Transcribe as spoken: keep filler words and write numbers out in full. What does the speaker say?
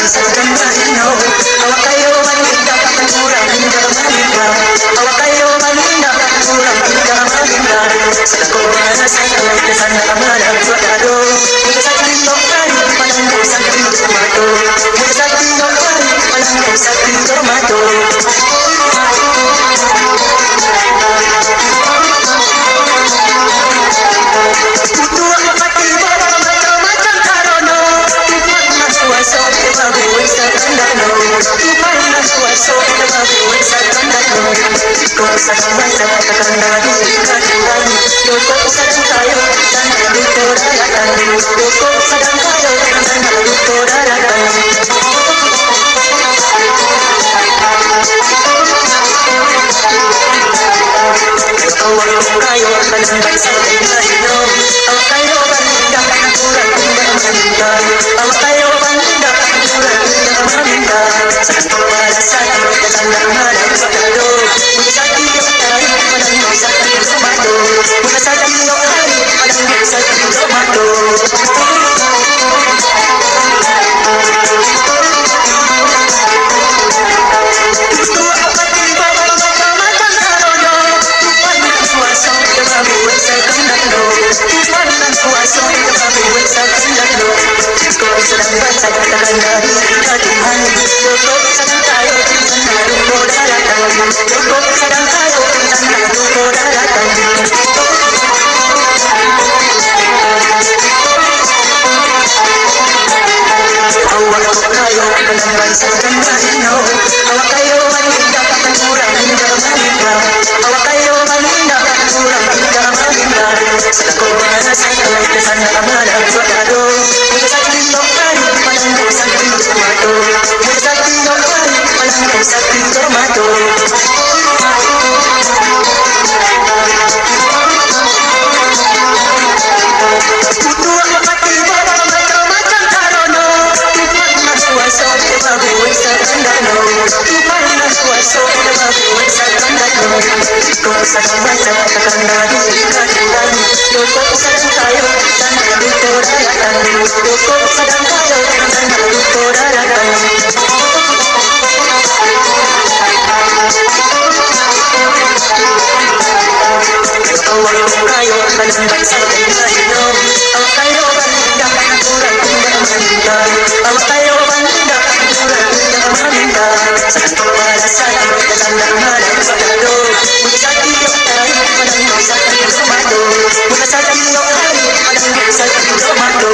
Sakan baino, awak kayo balindak, urang indak maminta. Awak kayo balindak, urang indak maminta. Sadako barasakan, di sanak malam suat dado. Mudah sakik jo ari, malam tu sakik jo mato. Mudah sakik jo ari, malam tu sakik jo mato. Putuak mati bawa macam-macam karono. Tuhan nan kuaso, babuai sakandakno. Tuhan nan kuaso, babuai sakandakno. Jikok sadang baca, takana diri ka Tuhan. Jikok sadang kayo, tanda duto daratan. Jikok sadang kayo, tanda duto daratan. Awak kayo balindak, urang indak maminta. Awak kayo balindak, urang indak maminta. Sadang barasakan, di sanak malam suat dado. Mudah sakik jo ari, malam tu sakik jo mato. Mudah sakik jo ari, malam tu sakik jo mato. Awak kayo balindak, urang indak maminta. Awak kayo balindak, urang indak maminta. Sadako barasakan, di sanak malam suat dado. Mudah sakik jo ari, malam tu sakik jo mato. Mudah sakik jo ari, malam tu sakik jo mato. Putuak mati bawa macam-macam karono. Tuhan nan kuaso, babuai sakandakno. Tuhan nan kuaso, babuai sakandakno. Jikok sadang baca, takana diri ka Tuhan. Jikok sadang kayo, tanda duto daratan. Jikok sadang kayo, tanda duto daratan. Awak kayo balindak, awak kayo balindak, urang indak maminta. Awak kayo balindak, urang indak maminta. Sadang barasakan, di sanak malam suat dado. Mudah sakik jo ari, malam tu sakik jo mato. Mudah sakik jo ari, malam tu sakik jo mato.